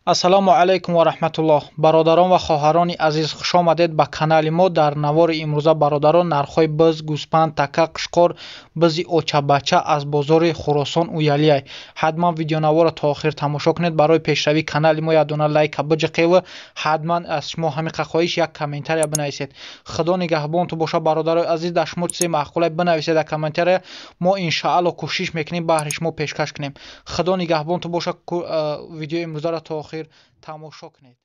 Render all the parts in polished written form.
Ассалому алайкум ва раҳматуллоҳ. Бародарон ва хоҳарони азиз, хуш омадед ба канали мо. Дар навори имрӯза, бародарон, нархҳои биз, гӯспанд, така, қишқор, бизи очабача аз бозори Хуросон Уялиай. Ҳатман видеонаворро то охир тамошо кунед. Барои пешравии канали мо як дона лайка биҷиқеву ҳатман аз шумо ҳамиқа хоҳиш як комментария бинависед. Худо нигаҳбонту боша, бародарои азиз. Дар шумо чизе маъқулай бинависед дар комментария, мо иншаалло кӯшиш мекунем баҳри шумо пешкаш кунем. Худо нигаҳбонту боша. Видеои имрӯзаро то охир тамошо кунед.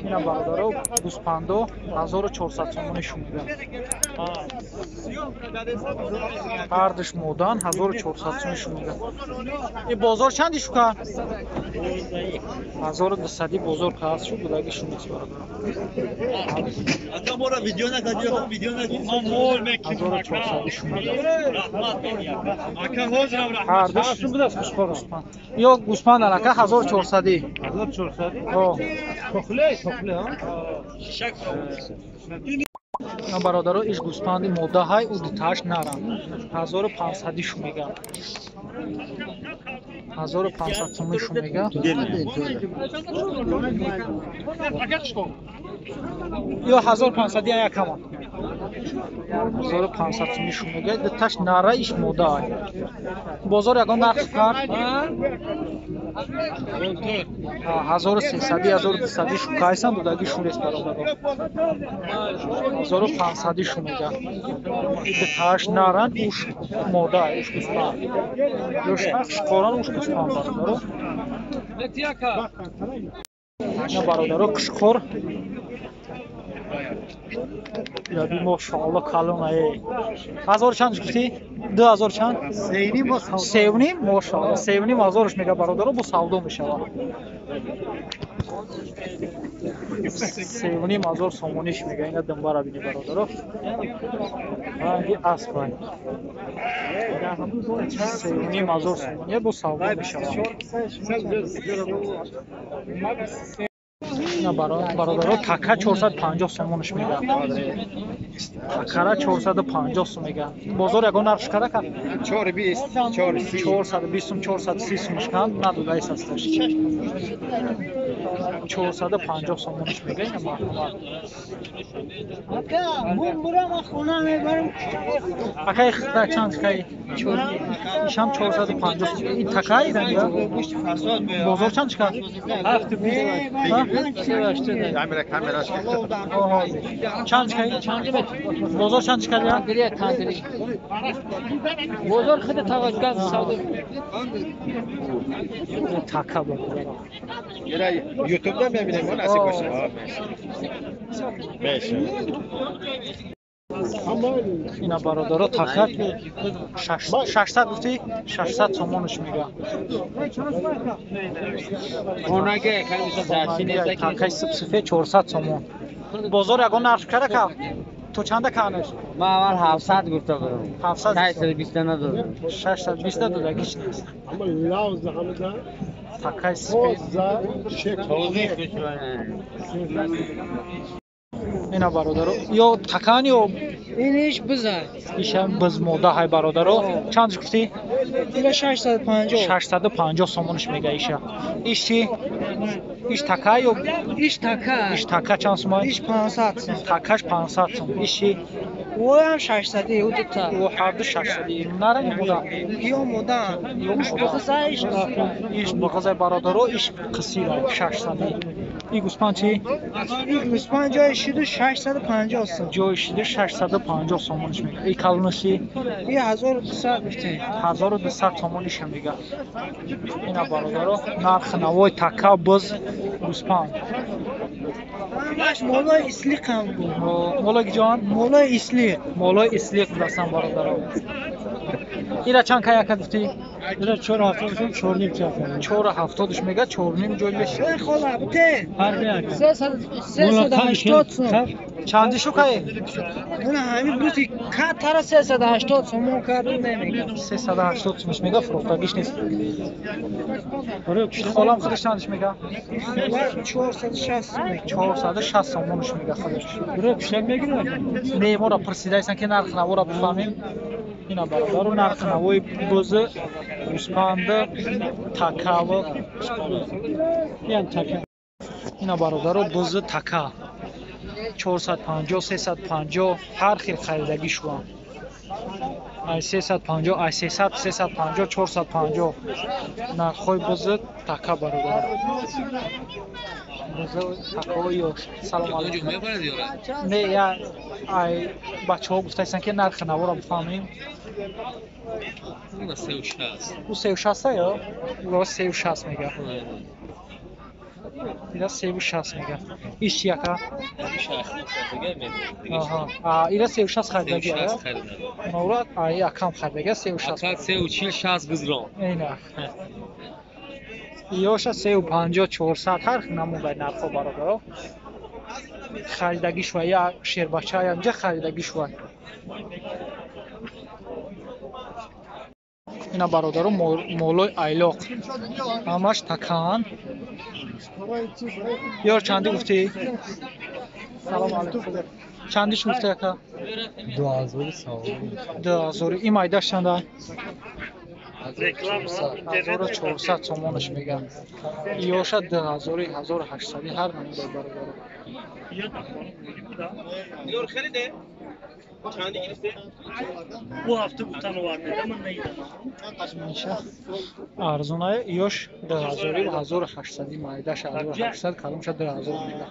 Ина, бародаро, гӯспандо 1400 сомонӣ шумида. Ҳардуш модан 1400 сомонӣ шумида. И бозор чанди шука? 1200 бозор каас шу будаги шумист, бародаро. 1400 шумида. Ҳардуш гӯспанд. Ё гӯспанд анака 1400. 1400? Бародаро, иш гӯспанди модаҳай, ӯ дутааш наранд. 1500 шу мега. 1500 сомонӣ шу мега. Ё 1500 якама. 1500 сомонӣ шу мега. Дутааш нара, иш модаҳай. Бозор ягон нарх кард? 1300, 1200 шу кайсан дудаги шунест, бародаро. 1500 шу мега. Дутааш наранд, уш мода, уш гӯспанд. Ёш қишқоран, уш гӯспанд, бародаро. На, бародаро, қишқор. Яби мошоалло калон ае. Ҳазор чанд гуфтӣ? 2000 чанд? 3.5, мошоалло. 3.5 ҳазорш мега, бародаро, бо савдо мешавад. 3.5 ҳазор сомониш мега. Ина думбара бини, бародаро. Ранги аспай. 3.5 ҳазор сомония бо савдо мешавад. Бародаро, така 450 сомониш мега. Такара 450 сом мега. Бозор ягон нарх шукара кард? 420, 430. 420 сум, 430 сумш канд, надодаис ҳасташ. 450 сомониш мега. Ина марҳамат. Ака, бум бурам хона мебарам. Акай, чанд кай? Ишам 450 сум. Ин такай ранга? Бозор чанд шикар? 720. Чанд шикар? Бозор чанд шикар? Бозор худ таваккал савдо. Така бародаро. Ютубда мебинем, насиб боша. Меша. Ина, бародаро, така 600 гуфтӣ? 600 сомонаш мега. Такаи сипсифе 400 сомон. Бозор ягон нарх кара ка? То чанда канеш? Ман аввал 700 гуфта будам. 700? 620 надодам. 620 додагиш нест. Такаи сифе. Ина, бародаро, ё такан ё Иниш биза. Ишам биз модаҳай, бародаро. Чанд гуфтӣ? Ила 650. 650 сомониш мега иша. Иш чӣ? Иш така ё Иш така. Иш така чанд сомон? Иш 500 сом. Такаш 500 сом. Иш чӣ? Оям 600, ӯ дута. Ӯ ҳарду 600. Нара мода? Ё мода. Ё Уш бухиза, иш Иш бухиза, бародаро, иш қисира 600. И гӯспанд чӣ? Гӯспанд ҷои шиду 650 сом. Ҷои шиду 650 сомониш мега. И калонаш чӣ? И 1200 гуфтем. 1200 сомониша мега. Ина, бародаро, нархи навои така, биз, гӯспанд. Ҳамаш молои ислиқ ҳам буд. Молои ҷон? Молои ислиқ. Молои ислиқ будасан, бародаро. Ира чанд кай, ака, гуфтӣ? Ира 4.70, 4.5 чанд. 4.70 мега, 4.5 ҷой мешавад. Ой хола, бите. Фарқи ака. 380 сом. Чанди шу кай? Ина ҳамин гуфти катара 380 сомон кардум, намега. 380 сомш мега, фурӯхтагиш нест. Холам худаш чандиш мега? 460 сом. 460 сомонш мега худаш. Бира пишак мегирад? Не, моро пурсидайсан ки нарх навора бифаҳмем. Ина бародару нархи навои бузи, гӯспанди, такаву. Ям така. Ина бародару бузи така. 450, 350 ҳар хел харидагӣ шудан. Ай 350, ай 300, 350, 450. Нархҳои бузи така бародару. Бузи такаҳои ёш. Салом алейкум. Не, я ай бачаҳо гуфтаистанд ки нархи наворо бифаҳмем. Ӯ 36 ё? Ӯ 36 мега. Ира 36 мега. Иш чи яка? Аҳа. А ира 36 харидагӣ, а? Навра ай якам харидагӣ 36. Ака 34 60 гузрон. Ина. Ёша 350, 400 ҳар хел намудай нархҳо бародаро. Харидагӣ шува я шербача я инҷа харидагӣ шува. Ина бародаро молои айлоқ. Ҳамаш такаан. Ёр чандӣ гуфтӣ? Салом алейкум. Чандиш гуфтӣ ака? 2000 сомон. 2000. Ин майдаш чанда? 1400 сомонаш меган. Ёша 2000, 1800 ҳар намудай бародаро. Bu hafta bu tane var dedi ama neydi? Меша арзонае ёш 2000, 1800 майдаш 1800 каломша 2000 мега.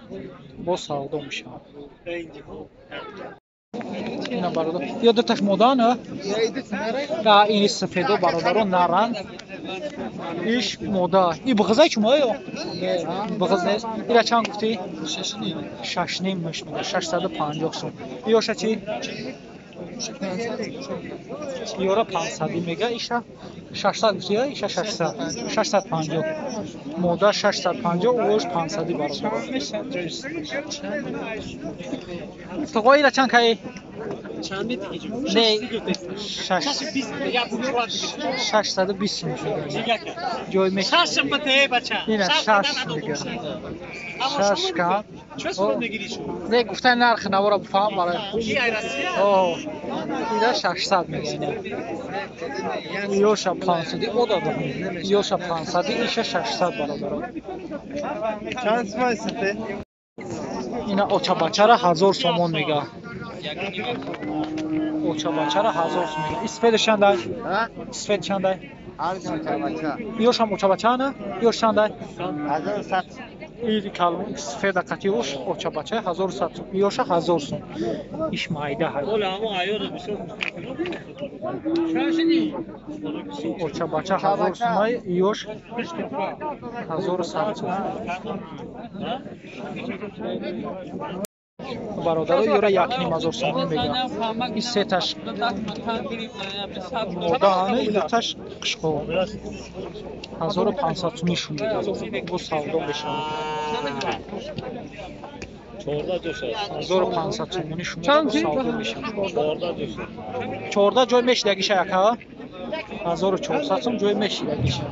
Бо савдо мешавад. Ина бародар. Ё дуташ модан, а? Да, ини сафедо бародаро наран. Иш мода. И бғызай чумо ё? Бғыз нест. Ира чанд гуфтӣ? 6.5 меш мега. 650 сом. Ёша чи? Ёра 500 мега, иша 600 гуфтӣ, а? Иша 600. 650. Мода 650, ош 500 бародар. Тоғо ира чанд каи? Не, 620 мешавад. Ҷой меш. Ина 6 мега. 6 ка. Не, гуфтани нархи наворо бифаҳм барои. О, ира 600 мега ина. Ёша 500 ода ёша 500, иша 600 бародаро. Чанд сомон сафед? Ина очабачара 1000 сомон мега. Очабачара 1000 сом мега. Исфедаш чандай? Исфед чандай? Ёшам очабача на? Ёш чандай? 1100. Ир калон исфеда қати ош очабача 1100 сом. Ёша 1000 сом. Иш майда ҳай. Очабача 1000 сомай, ёш 1100 сом. Бародаро ёра 1500 сомон мега. Ин сеташ модаане, дуташ қишқо. 1500 сомӣ шунида. Бо савдо мешавад. 1500 сомонӣ шунида бо савдо мешавад. 14 ҷой мешидагиша яка? 1400 сом ҷой мешидагиша.